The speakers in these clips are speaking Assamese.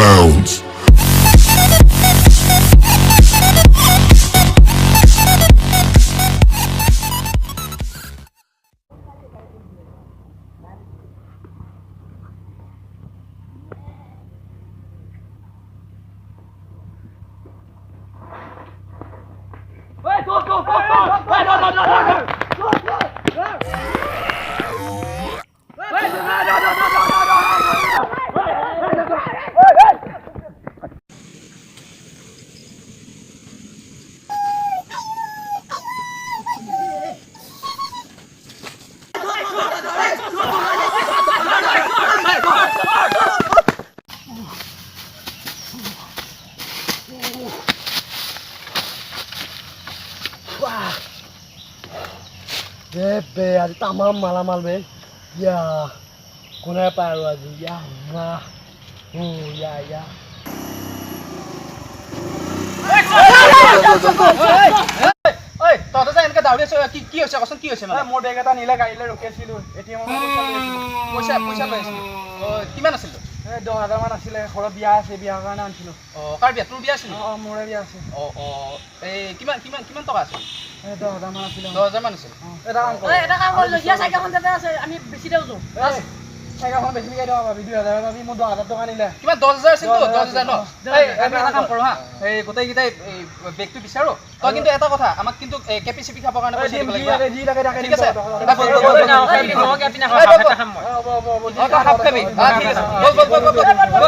Sounds. বে আজি তামাম মালামাল বে ইয়া কোনে পায় আৰু আজি ইয়া না ইয়া ইয়া তহঁতে যে এনেকে দাউৰি আছ, কি কি হৈছে কচোন? কি হৈছে মানে? মোৰ বেগ এটা নিলে, গাড়ীলৈ ৰখি আছিলো, এটিএমৰ পইচা পইচা লৈ আছিলো। অঁ, কিমান আছিল? এই 10,000 মান আছিলে। ঘৰত বিয়া আছে, বিয়াৰ কাৰণে আনিছিলো। অঁ, কাৰ বিয়া? তোৰ বিয়া আছিল? অঁ, মোৰে বিয়া আছে। অঁ অঁ, এই কিমান কিমান কিমান টকা আছিল? এই 10,000 মান আছিলে। 10,000 মান আছিল। এটা কাম কৰ, এটা কাম কৰ, ইয়াৰ চাইকেলখন তাতে আছে, আমি বেছি দিওঁ। চাইকেলখন বেছি দিওঁ পাবি, 2,000 পাবি। মোৰ 10,000 টকা নিলে। কিমান, 10,000 আছিল তো? 10,000 ন? এই আমি এটা কাম কৰোঁ হা, এই গোটেইকেইটাই এই বেগটো বিচাৰোঁ। তই কিন্তু এটা কথা, আমাক কিন্তু কেপি চেপি খাবৰ কাৰণে পইচা দিব লাগিব। ঠিক আছে? খাবি, ঠিক আছে। বল বল বল বল বল।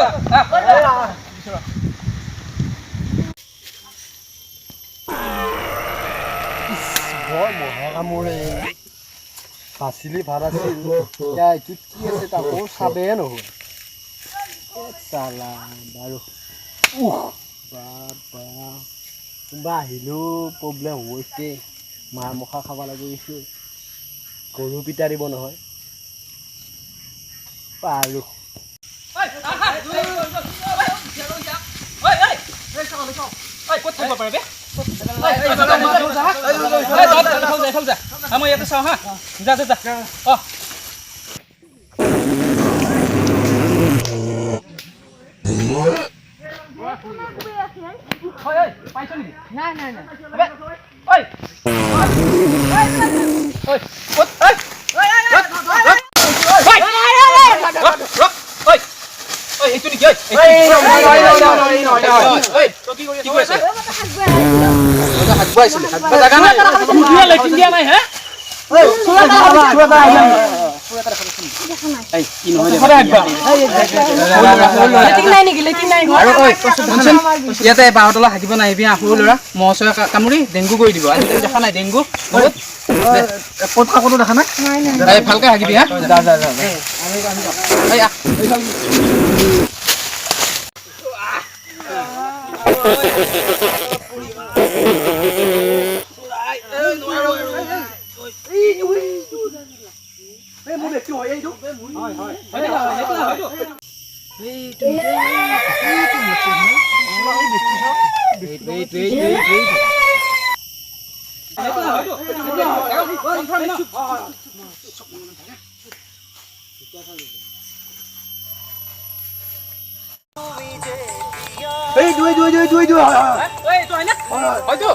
বৰ মহে কামোৰে। বাচিলি ভাল আছিল। এতিয়া এইটোত কি আছে তাকো চাবেই নহ'ল। চালা বাৰু, উহ বাবা, কোনোবা আহিলেও প্ৰব্লেম হ'ব। এতিয়া মাৰ মুখা খাব লাগিব, গৰু পিটা দিব নহয়। বাৰু ক'ত থাকিব পাৰে? মই ইয়াতে চাওঁ হা, যা যা যা। অঁ, পাইছ নেকি? নাই নাই নাই। ঐ ঐ, ক'ত? ঐ ঐ, এইটো নেকি? ঐ, কি কৰি আছ? হাগব আহিছিলি? জাগা নাই, লেট্ৰিন দিয়া নাই। হে, ইয়াতে বাঁহৰ তলত হাগিব নাহিবি। সৰু ল'ৰা, মহ চহে কামুৰি ডেংগু কৰি দিব। আজিকালি দেখা নাই ডেংগু বহুত ক'ত কাকতো দেখা নাই? ভালকে হাগিবি হা। এই দুই দুই দুই দুই দুই। হয়তো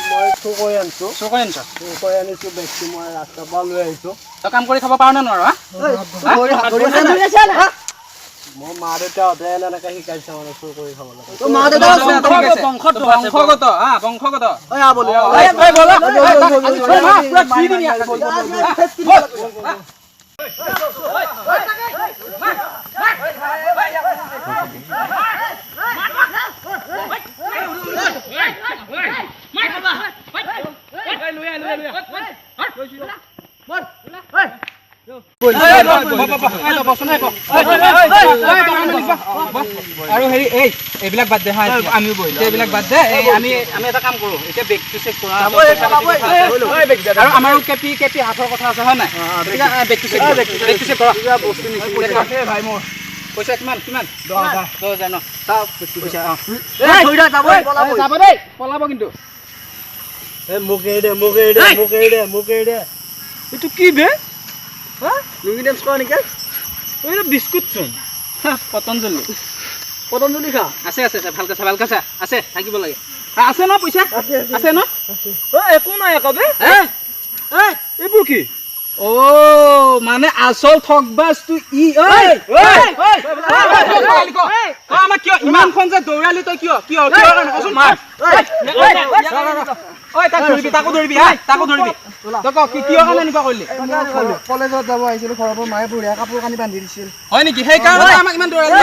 মই চুৰ কৰি আনিছো, চুৰ কৰি আনিছো, চুৰ কৰি আনিছো বেগটো। মই ৰাস্তাৰ পৰা লৈ আহিছো। তই কাম কৰি খাব পাৰ নে নোৱাৰ? মোৰ মা দেউতাহঁতে এনেকে শিকাইছে, মানে চুৰ কৰি খাব লাগে। বংশগত, হা, বংশগত। আৰু হেৰি এই এইবিলাক বাদ দে হা, আমিও বহিলো এইবিলাক বাদ দে। এই আমি আমি এটা কাম কৰোঁ, এতিয়া বেগটো চেক কৰা আৰু আমাৰো কেপি কেপি হাতৰ কথা আছে হয় নাই? বেগটো চেক, বেগটো চেক কৰা। ভাই মোৰ পইচা কিমান? কিমান? 10,000 ন? পইচা যাব দেই, পলাব কিন্তু। মোক এৰি দে, মোক এৰি দে, মোক এৰি দে, মোক এৰি দে। এইটো কি বে? লুঙি ডেন্স কৰা নেকি? এইটো বিস্কুট চোন। পতঞ্জলি, পতঞ্জলি খা। আছে আছে আছে, ভালকে চা, ভালকে চা, আছে, থাকিব লাগে। আছে ন পইচা? আছে ন? একো নাই আকৌ বে। এইবোৰ কি? অ' মানে আচল ঠগবাজটো ই। আমাক কিয় ইমানখন যে দৌৰালি তই? কিয় কিয় কিয় কচোন? ঐ তাক ধৰিবি, তাকো ধৰিবি, হা তাকো ধৰিবি। তই ক, কিয় কাৰণে এনেকুৱা কৰিলি? কলেজত যাব আহিছিলো, ঘৰৰ পৰা মায়ে বঢ়িয়া কাপোৰ কানি বান্ধি দিছিল। হয় নেকি? সেইকাৰণে আমাক ইমান দৌৰালি।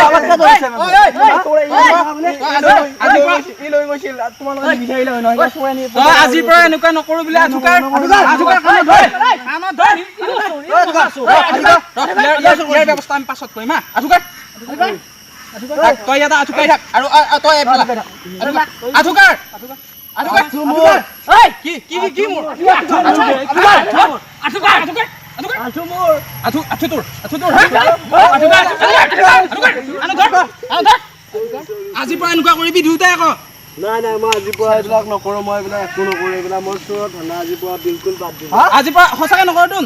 আজিৰ পৰা এনেকুৱা নকৰো বোলে। আঠুকাৰ, আঠুকাৰ কাণত ধৰ, কাণত ধৰ। ইয়াৰ ব্যৱস্থা আমি পাছত কৰিম। হা আঠুকাৰ, তই ইয়াতে আঠুকাই থাক আৰু তই আঠুকাৰ, আঠুকাৰ। কি কি কি মোৰ? আঠুকাৰ, আঠুকাৰ, আঠু মোৰ, আঠু, আঠু তোৰ, আঠু তোৰ। আঠুকাৰ, আঠুকাৰ, আঠুকাৰ। আজিৰ পৰা এনেকুৱা কৰিবি দুয়োটাই আকৌ। নাই নাই, মই আজিৰ পৰা এইবিলাক নকৰোঁ, মই এইবিলাক একো নকৰোঁ, এইবিলাক মোৰ চোৰত ধান্দা আজিৰ পৰা বিলকুল বাদ দিম। আজিৰ পৰা সঁচাকে নকৰোঁ তোন?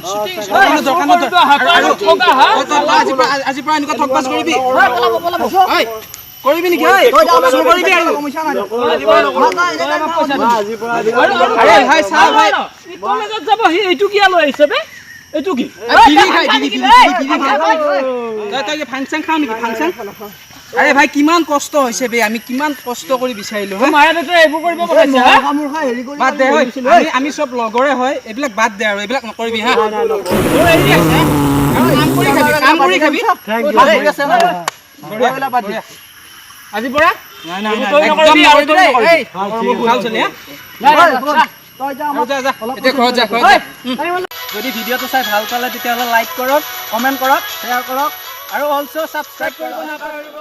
আজিৰ পৰা এনেকুৱা ঠগবাজ কৰিবি? কৰিবি নেকি? কৰিবি আৰু? কলেজত যাব সি, এইটো কিয় লৈ আহিছে বে? এইটো কি? তই ফাংচন খাওঁ নেকি? ফাংচন? আৰে ভাই কিমান কষ্ট হৈছে বে, আমি কিমান কষ্ট কৰি বিচাৰিলো। বাদ দে, আমি চব লগৰে হয়, এইবিলাক বাদ দে আৰু এইবিলাক নকৰিবি। হা কাম কৰি খাবি, কাম কৰি খাবি। আজিৰ পৰা যদি ভিডিঅ'টো চাই ভাল পালে তেতিয়াহ'লে লাইক কৰক, কমেণ্ট কৰক, শ্বেয়াৰ কৰক আৰু অলছ' ছাবস্ক্ৰাইব কৰিব নাপাহৰিব।